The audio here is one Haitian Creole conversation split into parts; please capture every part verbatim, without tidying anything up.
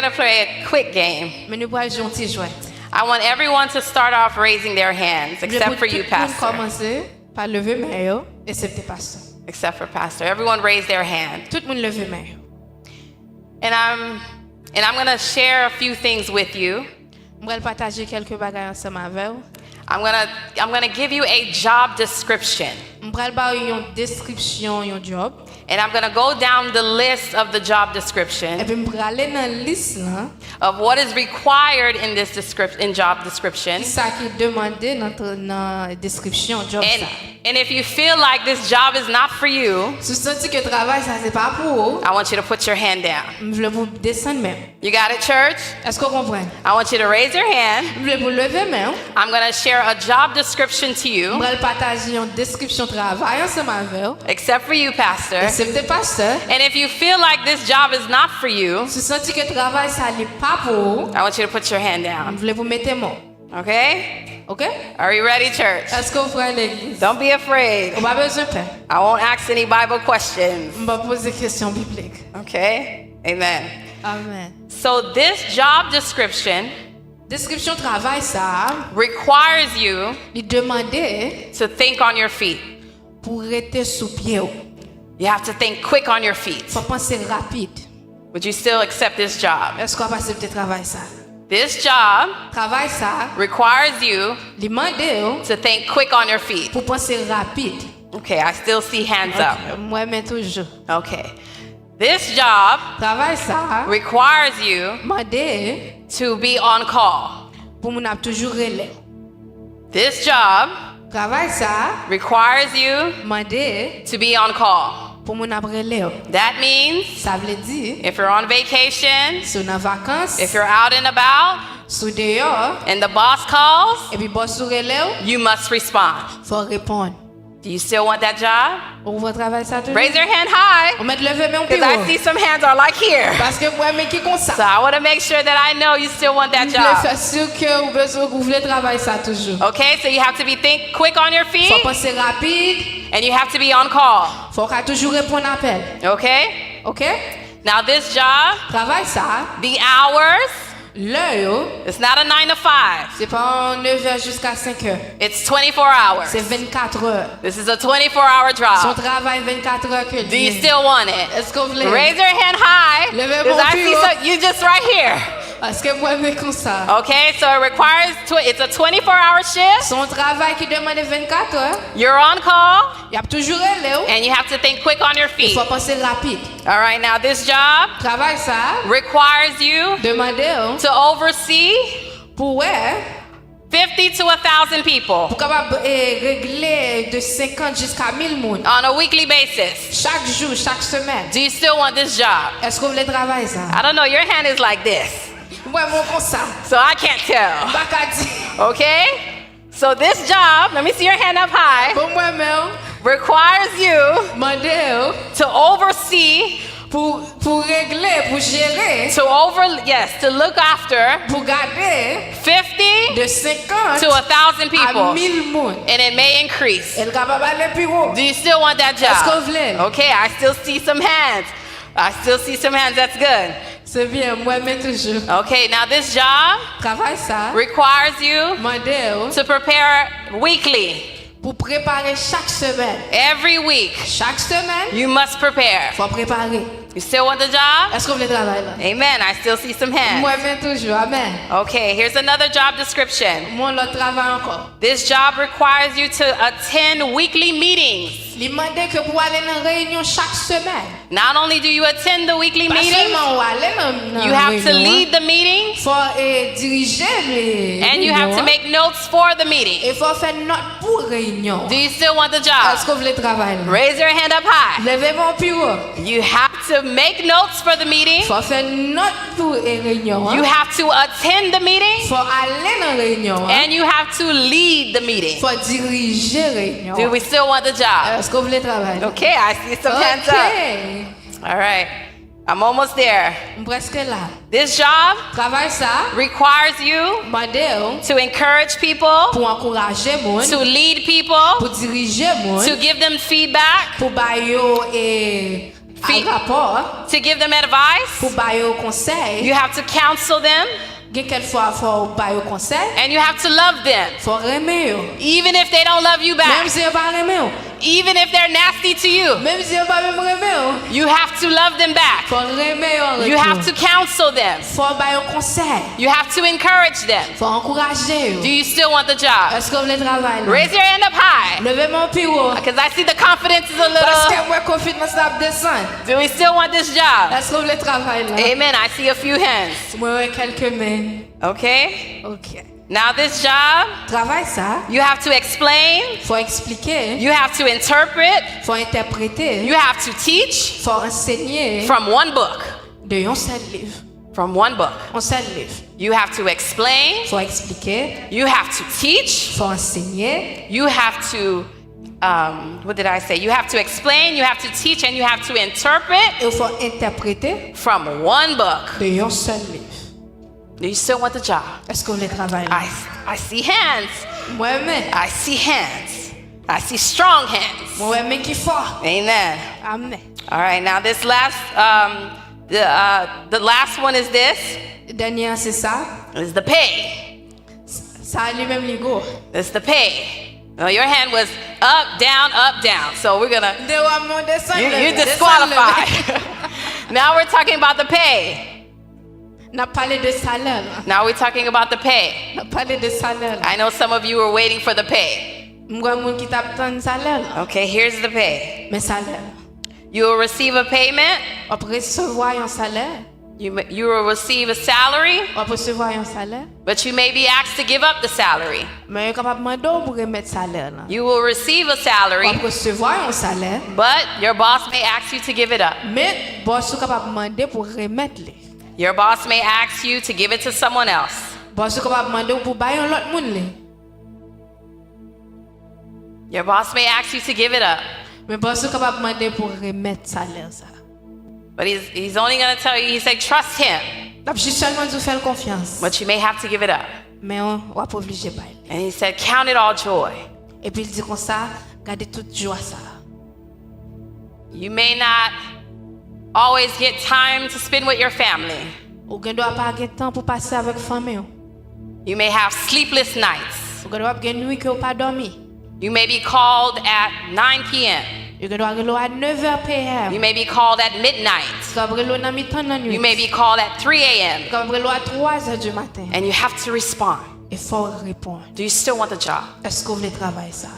We're gonna play a quick game. Men nou pral jwe yon ti jwèt. I want everyone to start off raising their hands, M vle except pou for you, tout moun Pastor. Kòmanse pa leve men yo, eksepte pastè. Except for Pastor. Everyone raise their hand. Tout moun leve men yo. And I'm and I'm gonna share a few things with you. M pral pataje kèlke bagay ansanm avè w. I'm gonna I'm gonna give you a job description. M pral ba w yon deskripsyon yon job. And I'm gonna go down the list of the job description. Epi m prale nan lis lan Of what is required in this description in job description. Kisa ki demande nan, nan deskripsyon job And sa. And if you feel like this job is not for you, Si w santi ke travay sa se pa pou ou, I want you to put your hand down. M vle pou w desann men w. You got it, church? Èske w konprann? I want you to raise your hand. M vle pou w leve men w. I'm going to share a job description to M you, pral pataje yon deskripsyon travay ansanm avè w. Except for you, Pastor. Eksepte pastè. And if you feel like this job is not for you, Si w santi ke travay sa li pa pou ou, I want you to put your hand M down. Vle pou w mete men w. Okay? Oke? Are you ready, church? Èske w prè legliz? Don't be afraid. Ou pa bezwen pè. I won't ask any Bible questions. M pa poze kesyon biblik. Okay? Amen. Amen. So this job description Deskripsyon travay sa a requires you li demande to think on your feet. Pou w rete sou pye w. You have to think quick on your feet. Fò w panse rapid. Would you still accept this job? Èske w ap aksepte travay sa? This job Travay sa requires you li mande w to think quick on your feet. Pou w panse rapid. Okay, I still see hands up. M wè men toujou. Okay. This job Travay sa requires you mande to be on call. Pou moun ap toujou rele w. This job Travay sa requires you mande to be on call. Pou moun ap rele w. That means Sa vle di, if you're on vacation, si w nan vakans, if you're out and about, si w deyò, and the boss calls, epi bòs ou rele w, you must respond. Fò w reponn. Do you still want that job? Ou vle travay sa toujou? Raise your hand high, Ou mèt leve men w pi because I wo. See some hands are like here. Paske m wè men ki konsa. So I want to make sure that I know you still want that M vle fè job. si ke ou bezwen ou vle travay sa toujou. Okay, so you have to be think quick on your Fò feet, panse rapid, and you have to be on call. Fò w ka toujou reponn apèl. Okay? Oke? Now this job, Travay sa, the hours, lè yo, it's not a nine to five. Se pa yon nevè jiska senkè. It's twenty-four hours. Se vennkat è. This is a twenty-four hour Se yon job. Travay vennkat è ke l Do you ye. Still want it? Èske w vle? Raise your hand high. Leve Because men w I pi see wo. Some, you just right here. Paske mwen men konsa. Okay, so it requires tw- it's a twenty-four hour shift. Se yon travay ki demande vennkat è. You're on call, Y ap toujou rele w. And you have to think quick on your feet. Fò w panse rapid. All right, now this job Travay sa requires you demande w to oversee pou wè fifty to a thousand people pou kapab eh, regle de senkant jiska mil moun. On a weekly basis. Chak jou, chak semèn. Do you still want this job? Èske w vle travay sa? I don't know. Your hand is like this. Mwen, mwen konsa. So I can't tell. M pa ka di. Okay? So this job, let me see your hand up high, Bon, mwen menm, requires you mande w to oversee, pou, pou regle, pou jere, to over, yes, to look after pou gade fifty de senkant to a thousand a people. Mil moun. And it may increase. E l kapab ale pi wo. Do you still want that Èske w job? Vle? Okay, I still see some hands. I still see some hands. That's good. Se byen, mwen men toujou. Okay, now this job Travay sa requires you mande w to prepare weekly. Pou prepare chak semèn. Every week, Chak semèn, you must prepare. Fò prepare. You still want the job? Èske w vle travay la? Amen. I still see some hands. Mwen men toujou, amèn. Okay, here's another job description. Mwen lòt travay ankò. This job requires you to attend weekly meetings. Li mande ke pou w ale nan reyinyon chak semèn. Not only do you attend the weekly Pa meetings, sèlman w ale nan nan you have to reyinyon an. Lead the meetings, Fò e dirije le and you have to reyinyon an. Make notes for the meeting. E fò fè nòt pou reyinyon. Do you still want the job? Èske w vle travay la? Raise your hand up high. Leve men w pi wo. You have to make notes for the meeting, Fò fè nòt pou e reyinyon you an. Have to attend the meeting, Fò ale nan reyinyon an. And you have to lead the meeting. Fò dirije reyinyon Do an. We still want the job? Èske w vle travay la? Okay, I see some hands up. Okay. All right. I'm almost there. M prèske la. This job Travay sa requires you mande w to encourage people, pou ankouraje moun, to lead people, pou dirije moun, to give them feedback, pou ba yo e Al rapò, to give them advice, pou ba yo konsèy, you have to counsel them, gen kèk fwa fò w ba yo konsèy, and you have to love them, fò w renmen yo. Even if they don't love you back, menm si yo pa renmen w, even if they're nasty to you, menm si yo pa menm renmen w, you have to love them back. Fò w renmen yo an retou. You have to counsel them. Fò w ba yo konsèy. You have to encourage them. Fò w ankouraje yo. Do you still want the job? Èske w vle travay la? Raise your hand up high. Leve men w pi wo. Because I see the confidence is a little. Paske m wè konfidans la ap desann. Do we still want this job? Èske w vle travay la? Amen. I see a few hands. Mwen wè kèlke men. Okay. Ok. Now this job, travay sa, you have to explain, fò w eksplike, you have to interpret, fò w entèprete, you have to teach, fò w ansenye, from one book, de yon sèl liv, from one book, yon sèl liv. You have to explain, fò w eksplike, you have to teach, fò w ansenye, you have to, um, what did I say? You have to explain, you have to teach, and you have to interpret, e fò w entèprete, from one book, de yon sèl liv. Do you still want the job? Èske w vle travay la? I, I see hands. Mwen men. I see hands. I see strong hands. Mwen wè men ki fò. Amen. Amen. All right, now this last, um, the, uh, the last one is this. Dènye an se sa. Is the pay. Sa li menm li gwo. It's the pay. No, your hand was up, down, up, down. So we're gonna. M te wè men w desann, you, leve, you're desann, leve. Disqualified. Now we're talking about the pay. N ap pale de salè la. Now we're talking about the pay. N ap pale de salè la. I know some of you were waiting for the pay. M wè moun ki t ap tann salè la. Okay, here's the pay. Men salè la. You will receive a payment. W ap resevwa yon salè. You, ma- you will receive a salary, W ap resevwa yon salè. But you may be asked to give up the salary. Men yo kapab mande w pou remèt salè la. You will receive a salary, W ap resevwa yon salè. But your boss may ask you to give it up. Men bòs ou kapab mande pou remèt li. Your boss may ask you to give it to someone else. Bòs ou kapab mande w pou bay yon lòt moun li. Your boss may ask you to give it up. Men bòs ou kapab mande pou remèt salè sa. But he's, he's only going to tell you, he said, trust him. L ap jis sèlman di w fè l konfyans. But you may have to give it up. Men w ap oblije bay li. And he said, count it all joy. Epi l di konsa, gade tout jwa sa. You may not always get time to spend with your family. Ou gen dwa pa gen tan pou pase avèk fanmi w. You may have sleepless nights. Ou gen dwa ap gen nwi ke w pa dòmi. You may be called at nine p.m. Yo gen dwa rele w a nèv è p m. You may be called at midnight. Yo kapab rele w nan mitan nan nwit. You may be called at three a.m. Yo kapab rele w a twa zè di maten. And you have to respond. E fò w reponn. Do you still want the job? Èske w vle travay sa?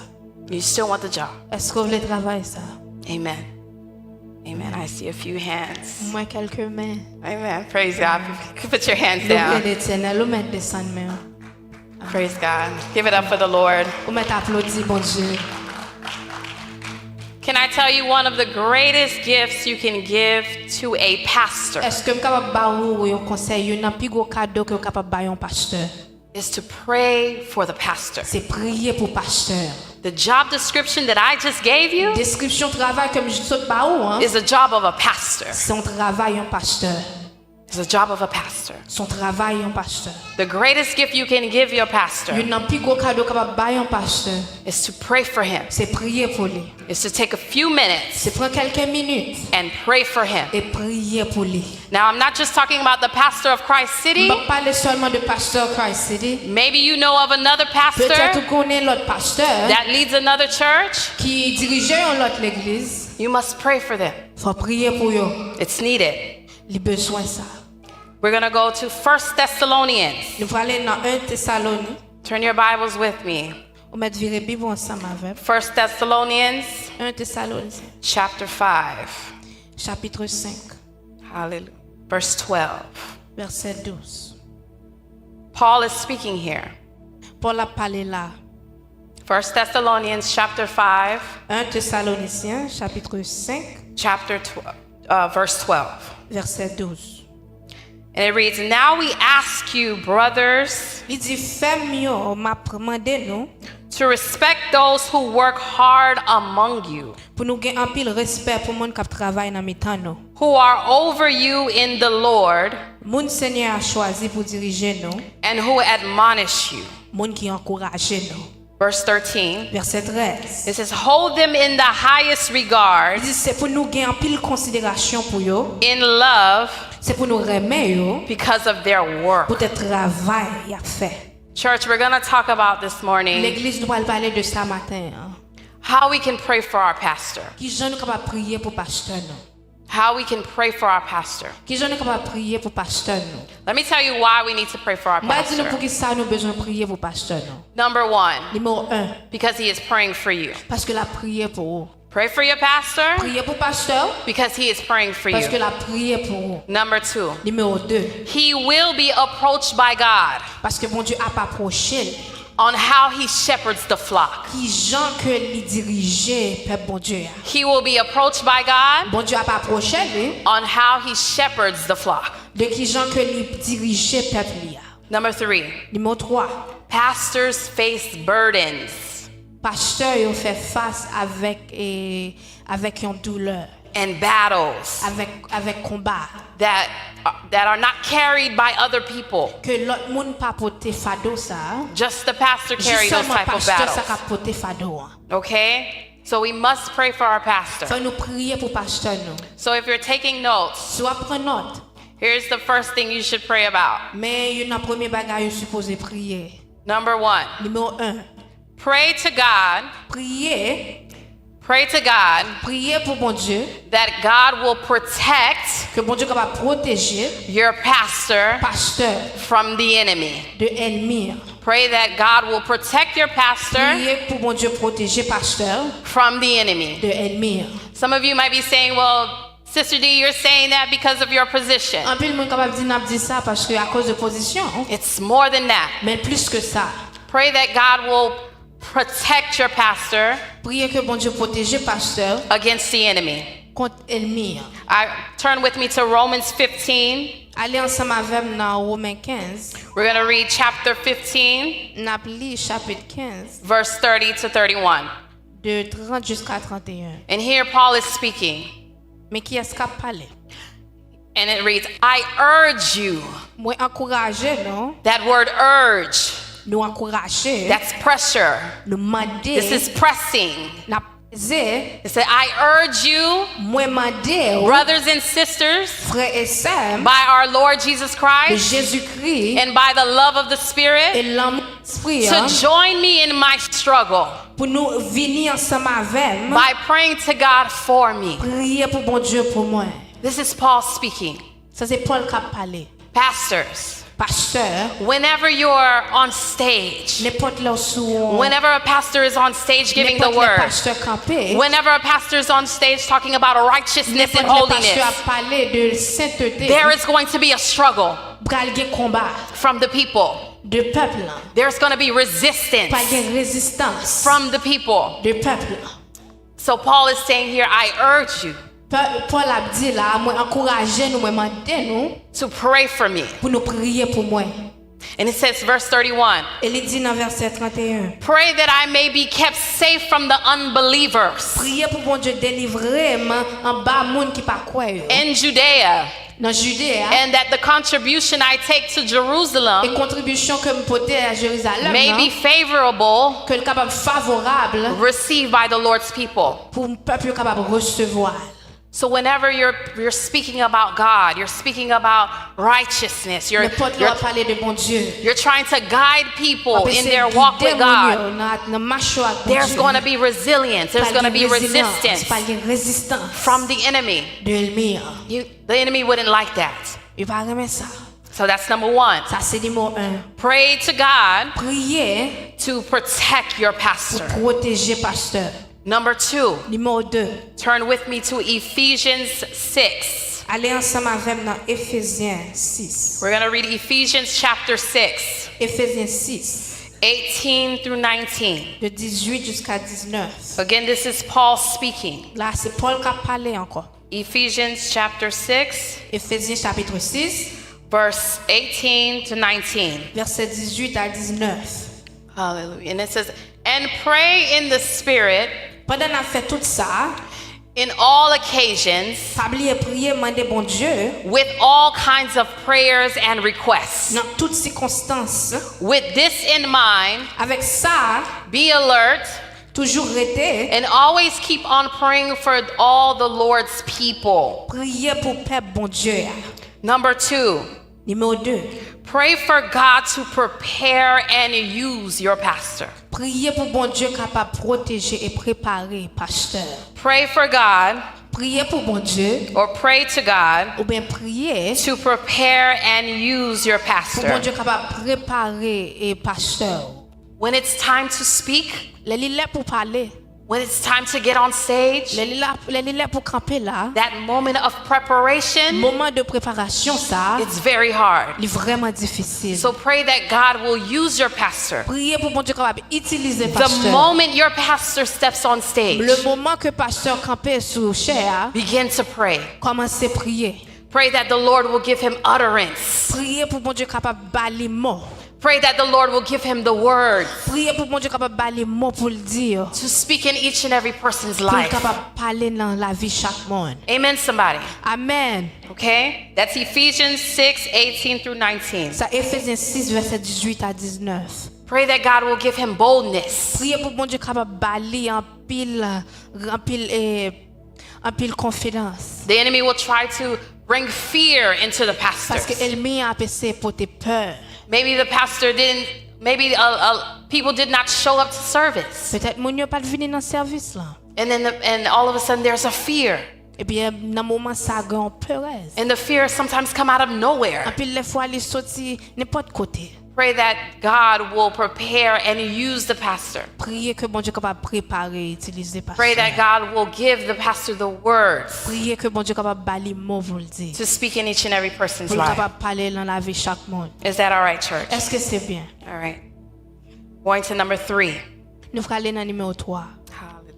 You still want the job? Èske w vle travay sa? Amen. Amen. I see a few hands. Mwen kèlke men. Amen. Praise God. Put your hands down. Louwe Letènèl, ou mèt desann men w. Praise God. Give it up for the Lord. Ou mèt aplodi Bondye. Can I tell you one of the greatest gifts you can give to a pastor? Èske m kapab ba ou yon konsèy, youn nan pi gwo kado ke w kapab ba yon pastè? Is to pray for the pastor. Se priye pou pastè. The job description that I just gave you Deskripsyon travay ke m jis sot ba ou an, is the job of a pastor. Se yon travay yon pastè. It's the job of a pastor. Se yon travay yon pastè. The greatest gift you can give your pastor Youn nan pi gwo kado w kapab bay yon pastè, is to pray for him. Se priye pou li. Is to take a few minutes Se pran kèlke minit and pray for him. E priye pou li. Now, I'm not just talking about the pastor of Christ City. M p ap pale sèlman de pastè Christ City. Maybe you know of another pastor Petèt ou konnen lòt pastè that leads another church. Ki dirije yon lòt legliz. You must pray for them. Fò w priye pou yo. It's needed. Li bezwen sa. We're going to go to First Thessalonians. Nou prale nan en Tesaloni. Turn your Bibles with me. Ou mèt vire Bib ou ansanm avè m. First Thessalonians en Tesalonyen chapter five. Chapitre cinq. Hallelujah. Verse twelve. Vèsè douz. Paul is speaking here. Pòl ap pale la. First Thessalonians chapter five, en Tesalonisyen, chapitre cinq, chapter twelve, uh, verse twelve. Vèsè douz. And it reads, now we ask you, brothers, Li di, frè m yo, m ap mande nou to respect those who work hard among you, pou nou gen anpil respè pou moun k ap travay nan mitan nou, who are over you in the Lord, moun Senyè a chwazi pou dirije nou, and who admonish you. Moun ki ankouraje nou. Verse thirteen. Vèsè trèz. It says, "Hold them in the highest regard." Li di se pou nou gen anpil konsiderasyon pou yo. In love. Se pou nou renmen yo. Because of their work. Poutèt travay y ap fè. Church, we're going to talk about this morning. Legliz, nou pral pale de sa maten an. How we can pray for our pastor. Kijan nou kapab priye pou pastè nou? How we can pray for our pastor. Kijan nou kapab priye pou pastè nou? Let me tell you why we need to pray for our Mwen di nou pastor. Poukisa nou bezwen priye pou pastè nou? Number one, Nimewo en, because he is praying for you. Paske l ap priye pou ou. Pray for your pastor Priye pou pastè w, because he is praying for paske you. L ap priye pou ou. Number two, Nimewo de, he will be approached by God Paske Bondye ap apwoche l. On how he shepherds the flock. Kijan ke li dirije pèp Bondye a? He will be approached by God Bondye ap apwoche li on how he shepherds the flock. De kijan ke li dirije pèp li a. Number three, Nimewo twa, pastors face burdens pastè yo fè fas avèk e, avèk yon doulè, and battles avèk, avèk konba that, that are not carried by other people. Ke lòt moun pa pote fado sa a. Just the pastor carry Jis those sèlman type of pastè sa battles. Ka pote fado an. Okay? So we must pray for our pastor. Fò nou priye pou pastè nou. So if you're taking notes, Si w ap pran nòt, here's the first thing you should pray about. Men youn nan premye bagay ou sipoze priye. Number one, Nimewo en, pray to God, priye, pray to God priye pou Bondye, that God will protect ke Bondye kapab pwoteje your pastor pastè from the enemy. De ènmi an. Pray that God will protect your pastor Priye pou Bondye pwoteje pastè from the enemy. De ènmi an. Some of you might be saying, well, Sister D, you're saying that because of your position. Anpil moun kapab di n ap di sa paske akoz de pozisyon. It's more than that. Men plis ke sa. Pray that God will protect your pastor Priye ke Bondye pwoteje pastè against the enemy. Kont ènmi an. I turn with me to Romans fifteen. Ale ansanm avè m nan Women kenz. We're going to read chapter fifteen, N ap li chapit kenz, verse thirty to thirty-one. De trant jiska trant e en. And here Paul is speaking. Men kiyès k ap pale? And it reads, I urge you. Mwen ankouraje nou. That word urge, Nou ankouraje. That's pressure. Nou mande. This is pressing. N ap peze. It said, I urge you, Mwen mande w, brothers and sisters, frè e sè m, by our Lord Jesus de Christ Jezikri and by the love of the e Spirit, lanmou Lespri to an, join me in my struggle pou nou vini ansanm avè m, by praying to God for me. Priye pou Bondye pou mwen. This is Paul speaking. Sa se Pòl k ap pale. Pastors, Pastè, whenever you're on stage, nenpòt lè w sou yon, whenever a pastor is on stage giving the nenpòt lè word, pastè kanpe, whenever a pastor is on stage talking about righteousness and nenpòt lè pastè holiness, ap pale de sentete, there is going to be a struggle pral gen konba from the people. De pèp lan. There's going to be resistance Pral gen rezistans from the people. De pèp lan. So Paul is saying here, I urge you Pè- Pòl ap di la, mwen ankouraje nou, mwen mande nou to pray for me. Pou nou priye pou mwen. And it says, verse thirty-one, E li di nan vèsè trant e en, pray that I may be kept safe from the unbelievers Priye pou Bondye delivre m anba moun ki pa kwè yo. In Judea, Nan Jide a, and that the contribution I take to Jerusalem e kontribisyon ke m pote a Jerizalèm may be nan, favorable, ke l kapab favorab received by the Lord's people. Pou pèp yo kapab resevwa l. So whenever you're you're speaking about God, you're speaking about righteousness, you're Nenpòt lè w you're, ap pale de Bondye, you're trying to guide people w ap in eseye their walk gide with moun God. Yo nan, nan mach yo ak There's Bondye. Going to be resilience. There's Pral going to gen be rezilans, resistance pral gen rezistans from the enemy. De ènmi an. You, the enemy wouldn't like that. Yo pa renmen sa. So that's number one. Sa se nimewo en. Pray to God Priye to protect your pou pastor. Pwoteje pastè. Number two, Nimewo de. Turn with me to Ephesians six. Ale ansanm avè m nan Efezyen sis. We're going to read Ephesians chapter six, Efezyen sis, eighteen through nineteen. De dizuit jiska diznèf. Again, this is Paul speaking. La se Pòl k ap pale ankò. Ephesians chapter six, Efezyen chapit sis, verse eighteen to nineteen. Vèsè dizuit a diznèf. Hallelujah. And it says, and pray in the Spirit Pandan n ap fè tout sa, In all occasions, pa bliye priye, mande Bondye, with all kinds of prayers and requests. Nan tout sikonstans. With this in mind, avèk sa, be alert, toujou rete, and always keep on praying for all the Lord's people. Priye pou pèp Bondye a. Number two, nimewo de, pray for God to prepare and use your pastor. Priye pou Bondye kapab pwoteje e prepare pastè. Pray for God, priye pou Bondye, or pray to God, oubyen priye, to prepare and use your pastor. Pou Bondye kapab prepare e pastè. When it's time to speak, lè li lè pou pale, when it's time to get on stage, lè li la, lè li lè pou kanpe la, that moment of preparation, moman de preparasyon sa, it's very hard. Li vrèman difisil. So pray that God will use your pastor. Priye pou Bondye kapab itilize pastè. The moment your pastor steps on stage, le moman ke pastè kanpe sou chè a, begin to pray. Kòmanse priye. Pray that the Lord will give him utterance. Priye pou Bondye kapab ba li mo. Pray that the Lord will give him the words. Priye pou Bondye kapab ba li mo pou l di yo. To speak in each and every person's life. Pou l kapab pale nan lavi chak moun. Amen, somebody. Amen. Okay? That's Ephesians six, eighteen through nineteen. Sa Efezyen sis, vèsè dizuit a diznèf. Pray that God will give him boldness. Priye pou Bondye kapab ba li anpil, anpil, eh, anpil konfidans. The enemy will try to bring fear into the pastors. Paske ènmi an ap eseye pote pè. Maybe the pastor didn't, maybe uh, uh, people did not show up to service. Petèt moun yo pa t vini nan sèvis lan. And then the, and all of a sudden there's a fear. Epi nan moman sa gen yon perèz. And the fear sometimes come out of nowhere. Anpil lè fwa li soti nenpòt kote. Pray that God will prepare and use the pastor. Priye ke Bondye kapab prepare, itilize pastè. Pray that God will give the pastor the words. Priye ke Bondye kapab ba li mo pou l di. To speak in each and every person's life. Pou l kapab pale nan lavi chak moun. Is that all right, church? Èske se byen? All right. Going to number three. Nou prale nan nimewo twa. Hallelujah.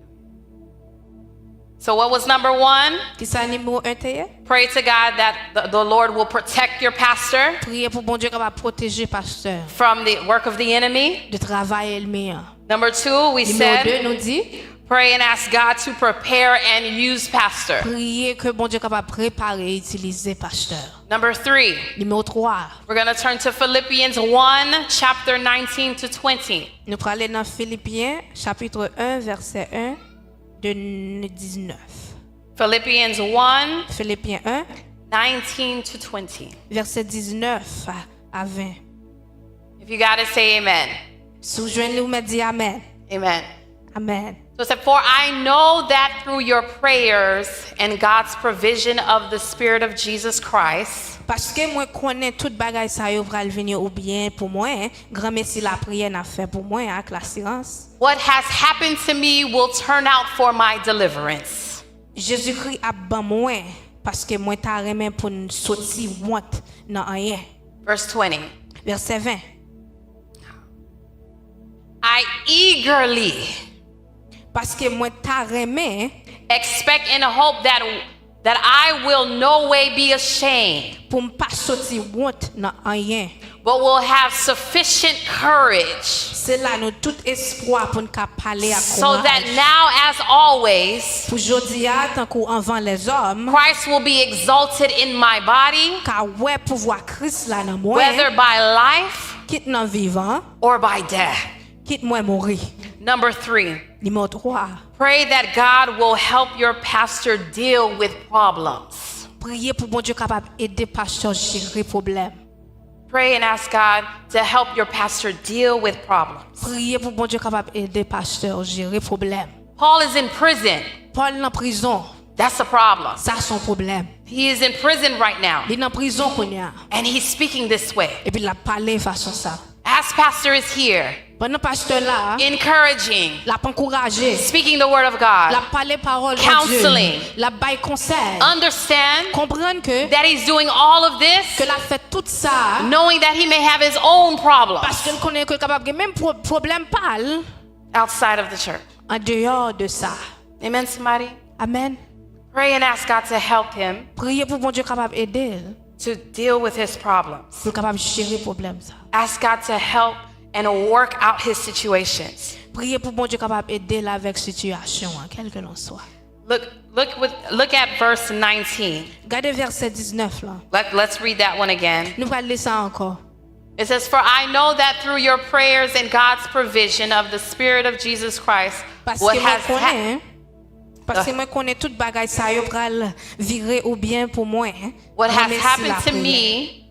So what was number one? Kisa nimewo en te ye? Pray to God that the, the Lord will protect your pastor. Priye pou Bondye kapab pwoteje pastè. From the work of the enemy. De travay ènmi an. Number two, we said, nimewo de, nou di, pray and ask God to prepare and use pastor. Priye ke Bondye kapab prepare e itilize pastè. Number three, nimewo twa, we're going to turn to Philippians one, chapter nineteen to twenty. Nou prale nan Filipyen, chapit en, vèsè en, de diznèf. Philippians one, Filipyen en, nineteen to twenty. Vèsè diznèf a, a ven. If you got it, say amen. Si w jwenn li, ou mèt di amen. Amen. Amen. So it said, for I know that through your prayers and God's provision of the Spirit of Jesus Christ, paske mwen konnen tout bagay sa yo pral vini oubyen pou mwen, granmesi lapriyè n ap fè pou mwen ak lasirans. What has happened to me will turn out for my deliverance. Jezikri ap ban mwen, paske mwen ta renmen pou n soti wont nan anyen. Verse twenty. Vèsè ven. I eagerly, paske mwen ta renmen, expect and hope that, that I will no way be ashamed, pou m pa soti wont nan anyen, but will have sufficient courage, se la nou tout espwa pou n ka pale ak kouraj. So that now, as always, pou jodi a, tankou anvan lèzòm, Christ will be exalted in my body, ka wè pouvwa Kris la nan mwen, whether by life, kit nan vivan, or by death, kit mwen mouri. Number three, nimewo twa, pray that God will help your pastor deal with problems. Priye pou Bondye kapab ede pastè jere pwoblèm. Pray and ask God to help your pastor deal with problems. Priye pou Bondye kapab ede pastè jere pwoblèm. Paul is in prison. Pòl nan prizon. That's a problem. Sa se yon pwoblèm. He is in prison right now. Li nan prizon kounye a. And he's speaking this way. Epi l ap pale fason sa. As pastor is here, pandan pastè la, encouraging, l ap ankouraje, speaking the word of God, l ap pale pawòl Bondye, counseling, l ap bay konsèy, understand, konprann ke, that he's doing all of this, ke l ap fè tout sa, knowing that he may have his own problems, paske l konnen ke l kapab gen menm pwo-, pwoblèm pa l, outside of the church, an deyò de sa. Amen, somebody? Amen. Pray and ask God to help him, priye pou Bondye kapab ede l, to deal with his problems. Pou l kapab jere pwoblèm sa. Ask God to help and work out his situations. Priye pou Bondye kapab ede l avèk sitiyasyon an, kèlkelanswa. Look, Look with look at verse nineteen. Gade vèsè diznèf lan. Let, let's read that one again. Nou pral li sa ankò. It says, "For I know that through your prayers and God's provision of the Spirit of Jesus Christ, Paske what mwen has ha- konnen, paske mwen konnen tout bagay sa yo pral vire ou byen pou mwen. what Mwen has mesi happened to lapriyè. Me,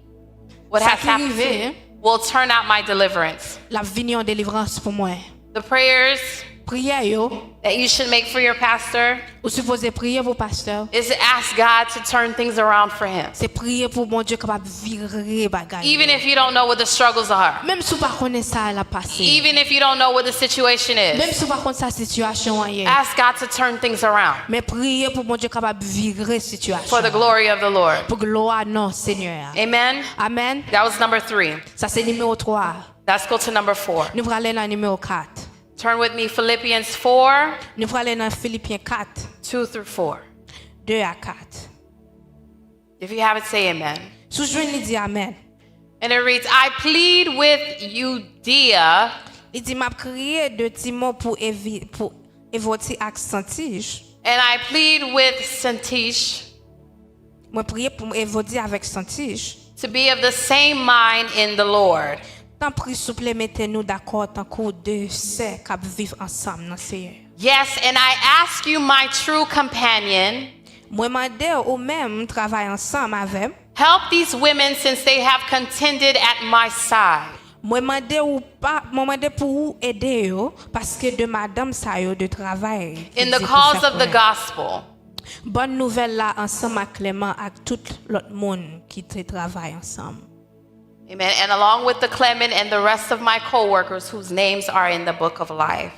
what Sa has ki happened to rive, me, will turn out my deliverance." L ap vini yon delivrans pou mwen. The prayers Priyè yo, that you should make for your pastor ou sipoze priye pou pastè. is to ask God to turn things around for him. Se priye pou Bondye kapab vire bagay. Even if you don't know what the struggles are, Menm si w pa konnen sa l ap pase. Even if you don't know what the situation Menm is, si w pa konn sa sitiyasyon an ye. Ask God to turn things around Men priye pou Bondye kapab vire sitiyasyon. for the glory of the Lord. Pou glwa non Senyè a. Amen. Amèn. That was number three. Sa se nimewo twa. Let's go to number four. Nou prale nan nimewo kat. Turn with me, Philippians four, Nou prale nan Filipyen kat, two through four. de a kat. If you have it, say amen. Si w jwenn li, di amèn. And it reads, "I plead with Euodia Li di, "M ap kriye de Timon pou Evi, pou Evodi ak Sentich. and I plead with Sentich Mwen priye pou Evodi avèk Sentich. to be of the same mind in the Lord. Tanpri, souple, mete nou dakò tankou de sè k ap viv ansanm nan Seyè. Yes, and I ask you, my true companion, Mwen mande ou menm travay ansanm avè m. Help these women since they have contended at my side." Mwen mande ou pa, mwen mande pou ou ede yo, paske de madanm sa yo de travay. In the cause of the gospel. Bòn nouvèl la ansanm ak Klèman ak tout lòt moun ki te travay ansanm. Amen. And along with the Clement and the rest of my co-workers whose names are in the book of life.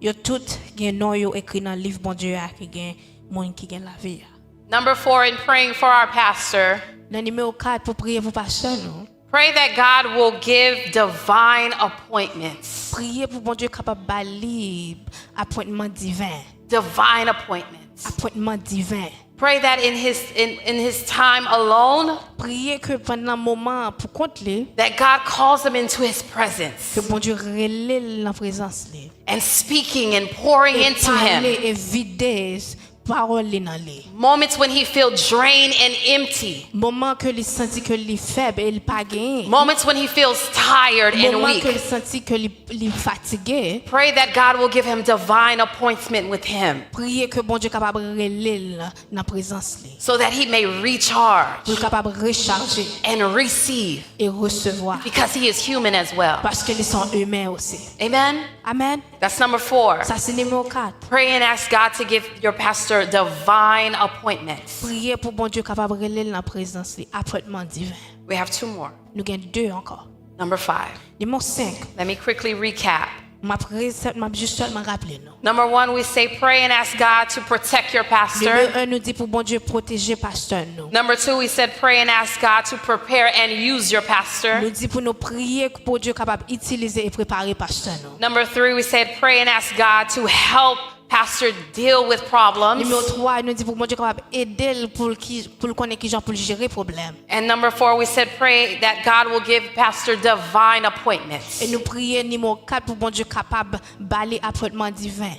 Yo tout gen non yo ekri nan liv Bondye a ki gen moun ki gen lavi a. Number four, in praying for our pastor, Nan nimewo kat, pou priye pou pastè nou. Pray that God will give divine appointments. Priye pou Bondye kapab ba li apwentman diven. Divine appointments. Apwentman diven. Pray that in his in, in his time alone, Priye ke pandan moman an pou kont li, that God calls him into his presence ke Bondye rele l nan prezans li. And speaking and pouring E into him. Pale e vide pawòl li nan li. Moments when he feels drained and empty. Moman ke li santi ke li fèb e li pa genyen. Moments when he feels tired and Moman ke weak. Li santi ke li, li fatige. Pray that God will give him divine appointment with him Priye ke Bondye kapab rele l nan prezans li. So that he may recharge Pou l kapab rechaje and receive e resevwa. Because he is human as well. Paske li se yon imen osi. Amen. Amèn. That's number four. Sa se nimewo kat. Pray and ask God to give your pastor divine appointments. Priye pou Bondye kapab rele l nan prezans li, apwentman diven. We have two more. Nou gen de ankò. Number five. Nimewo senk. Let me quickly recap. M ap resèt, m ap jis sèlman raple nou. Number one, we say pray and ask God to protect your pastor. Nimewo en, nou di pou Bondye pwoteje pastè nou. Number two, we said pray and ask God to prepare and use your pastor. Nou di pou nou priye pou Bondye kapab itilize e prepare pastè nou. Number three, we said pray and ask God to help pastor deal with problems. Nimewo twa, nou di pou Bondye kapab ede l pou l ki, pou l konnen kijan pou l jere pwoblèm. And number four, we said pray that God will give pastor divine appointments. E nou priye nimewo kat pou Bondye kapab ba li apwentman diven.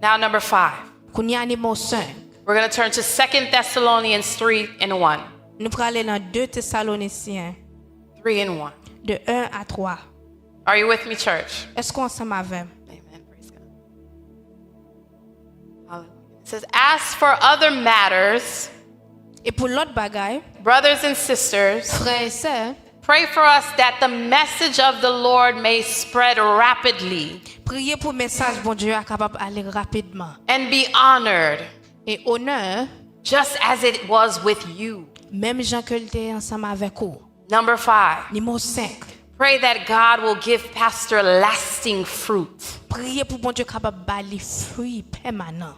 Now, number five, Kounye a nimewo senk. We're going to turn to Second Thessalonians three and one. Nou prale nan de Tesalonisyen Three and one. De en a twa. Are you with me, church? Èske w ansanm avè m? Amen. Praise God. Hallelujah. It says, "As for other matters, E pou lòt bagay, brothers and sisters, frè e sè, pray for us that the message of the Lord may spread rapidly priye pou mesaj Bondye a kapab ale rapidman. and be honored, E onè, just as it was with you." Menm jan ke l te ansanm avèk ou. Number five, Nimewo senk. Pray that God will give pastor lasting fruit. Priye pou Bondye kapab ba li fwi pèmanan.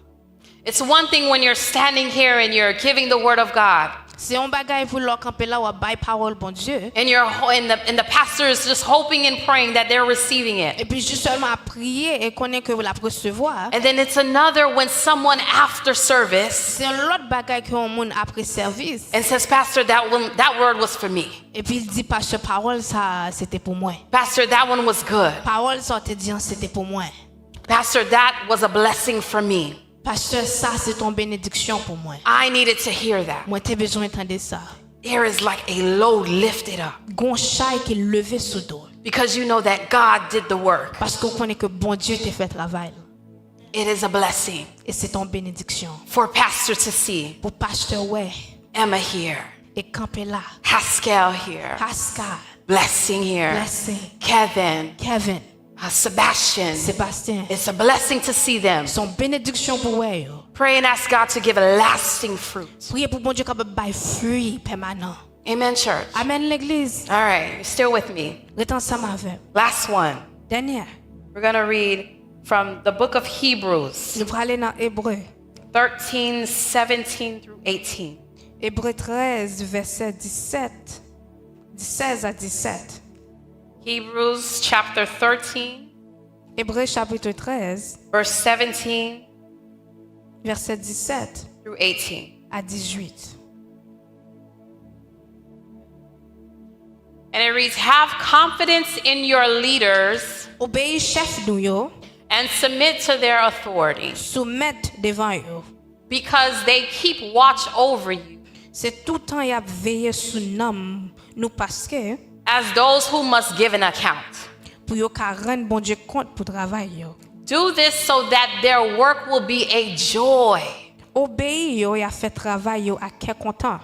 It's one thing when you're standing here and you're giving the word of God, Se yon bagay pou lè w kanpe la, w ap bay pawòl Bondye. And you're ho- and the, and the pastor is just hoping and praying that they're receiving it. Epi jis sèlman ap priye e konnen ke l ap resevwa. And then it's another when someone after service Se yon lòt bagay ke yon moun apre sèvis. And says, "Pastor, that one, that word was for me. Epi l di, "Pastè, pawòl sa a, se te pou mwen. Pastor, that one was good. Pawòl sa w te di an, se te pou mwen. Pastor, that was a blessing for me." Pastè, sa se ton benediksyon pou mwen. I needed to hear that. Mwen te bezwen tande sa. There is like a load lifted up Gon chay ki leve sou do. Because you know that God did the work. Paske w konnen ke Bondye te fè travay la. It is a blessing E se ton benediksyon. For pastor to see Pou pastè wè Emma here, e kanpe la. Pascal here, Pascal, blessing here, Blessing, Kevin, Kevin, uh, Sebastian. Sebastien. It's a blessing to see them. Se yon benediksyon pou wè yo. Pray and ask God to give a lasting fruit. Priye pou Bondye kapab bay fwi pèmanan. Amen, church. Amen, legliz. All right, you're still with me. Ret ansanm avè m. Last one. Dènyè. We're going to read from the book of Hebrews Nou prale nan Ebre. thirteen, seventeen through eighteen. Ebre trèz, vèsè disèt, sèz a disèt. Hebrews chapter thirteen, Ebre chapit trèz, verse seventeen vèsè disèt through eighteen. A dizuit. And it reads, "Have confidence in your leaders Obeyi chèf nou yo, and submit to their authority, soumèt devan yo. Because they keep watch over you, Se toutan y ap veye sou nanm nou paske as those who must give an account. Pou yo ka rann Bondye kont pou travay yo. Do this so that their work will be a joy Obeyi yo, y a fè travay yo ak kè kontan.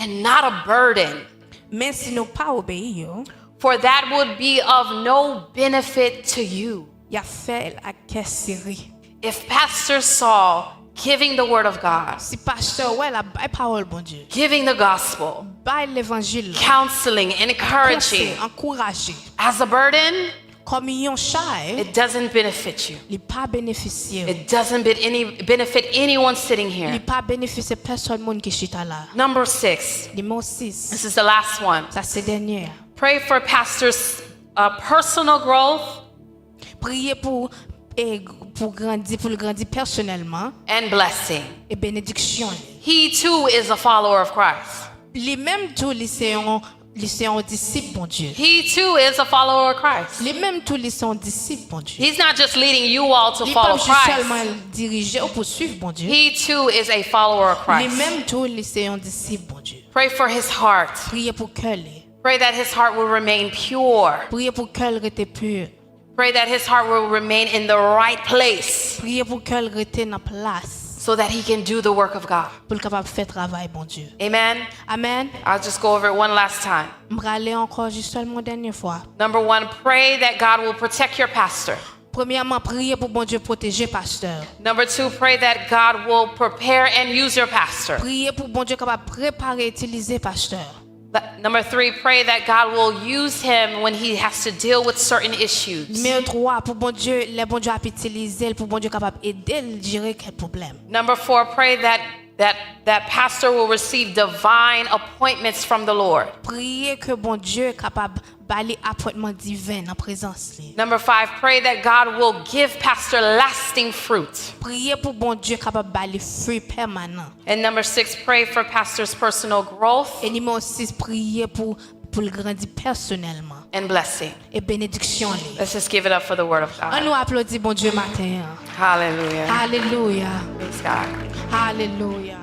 And not a burden. Men si nou pa obeyi yo, For that would be of no benefit to you. Y ap fè l ak kè sere. If Pastor saw giving the word of God, Si pastè wè l ap bay pawòl Bondye, giving the gospel, bay levanjil la, counseling, encouraging, konsèy, ankouraje, as a burden, kòm yon chay, it doesn't benefit you. Li pa benefisye w. It doesn't ben- any, benefit anyone sitting Li here. Pa benefisye pèsòn moun ki chita la. Number six. Nimewo sis. This is the last one. Sa se dènyè a. Pray for pastors' uh, personal growth Priye pou e, pou grandi, pou l grandi pèsonèlman and blessing. E benediksyon li. He too is a follower of Christ. Li menm tou li se yon li se yon disip Bondye. He too is a follower of Christ. Li menm tou li se yon disip Bondye. He's not just leading you all to Li pa follow jis Christ. Sèlman dirije ou pou swiv Bondye. He too is a follower of Li Christ. Menm tou li se yon disip Bondye. Pray for his heart. Priye pou kè li. Pray that his heart will remain pure. Priye pou kè l rete pur. Pray that his heart will remain in the right place Priye pou kè l rete nan plas so that he can do the work of God. Pou l kapab fè travay Bondye. Amen. Amen. I'll just go over it one last time. M prale ankò jis sèlman dènye fwa. Number one, pray that God will protect your pastor. Premyèman, priye pou Bondye pwoteje pastè. Number two, pray that God will prepare and use your pastor. Priye pou Bondye kapab prepare, itilize pastè. Number three, pray that God will use him when he has to deal with certain issues. Nimewo twa, pou Bondye, lè Bondye ap itilize l, pou Bondye kapab ede l jere kèk pwoblèm. Number four, pray that that that pastor will receive divine appointments from the Lord. Priye ke Bondye kapab ba li apwentman diven nan prezans li. Number five, pray that God will give pastor lasting fruit. Priye pou Bondye kapab ba li fwi pèmanan. And number six, pray for pastor's personal growth. E nimewo sis, priye pou pou l grandi pèsonèlman. And blessing. E benediksyon li. Let's just give it up for the word of God. Ann nou aplodi Bondye maten an. Hallelujah. Alelouya. Praise God. Alelouya.